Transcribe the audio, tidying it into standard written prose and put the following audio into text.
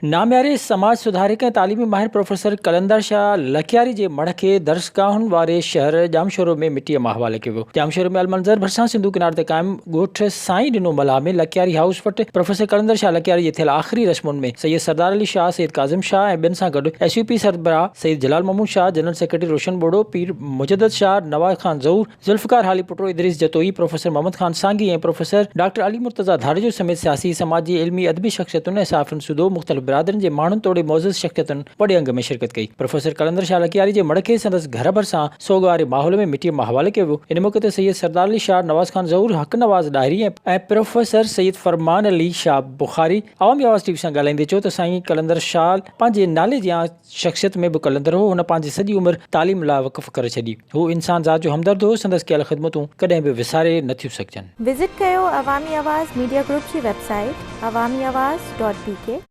نامياري سماج سڌارڪ ۽ تعليمي ماهر پروفيسر قلندر شاهه لڪياري جي مڙهه کي درسگاهن واري شهر ڄامشورو ۾ مٽيء مان حوالي ڪيو ويو. ڄامشورو ۾ المنظر ڀرسان سنڌو ڪناري تي قائم ڳوٺ سائين ڏنو ملاح ۾ لڪياري هائوس وٽ پروفيسر قلندر شاهه لڪياري جي ٿيل آخري رسمن ۾ سيد سردار علي شاهه، سيد ڪاظم شاهه ۽ ٻين سان گڏ ايس يو پي سربراهه سيد جلال محمود شاهه، جنرل سيڪريٽري روشن ٻوڙو، پير مجدد شاهه، نواز خان زئور، ذوالفقار هاليپوٽو، ادريس جتوئي، پروفيسر محمد خان سانگي ۽ پروفيسر ڊاڪٽر علي مرتضيٰ ڌاريجو سميت سياسي، سماجي، علمي، ادبي شخصيتن ۽ صحافين سوڌو مختلف برادرين جي ماڻهن توڙي معزز شخصيتن وڏي انگ ۾ شرڪت ڪئي. پروفيسر قلندر شاهه لڪياري جي مڙهه کي سندس گهر ڀرسان سوڳ واري ماحول ۾ مٽيء مان حوالي ڪيو ويو. ان موقعي تي سيد سردار علي شاهه، نواز خان زئور، حق نواز ڏاهري ۽ پروفيسر سيد فرمان علي شاهه بخاري عوامي آواز ٽي وي سان ڳالهائيندي چيو ته سائين قلندر شاهه پنهنجي نالي جيان شخصيت ۾ به قلندر هو. هن پنهنجي سڄي عمر تعليم لاء وقف ڪري ڇڏي. هو انسان ذات جو همدرد هو. سندس ڪيل خدمتون ڪڏهن به وساري نه ٿيون سگهجن. وزٽ ڪيو عوامي آواز ميڊيا گروپ جي website Awami Awaz dot B K.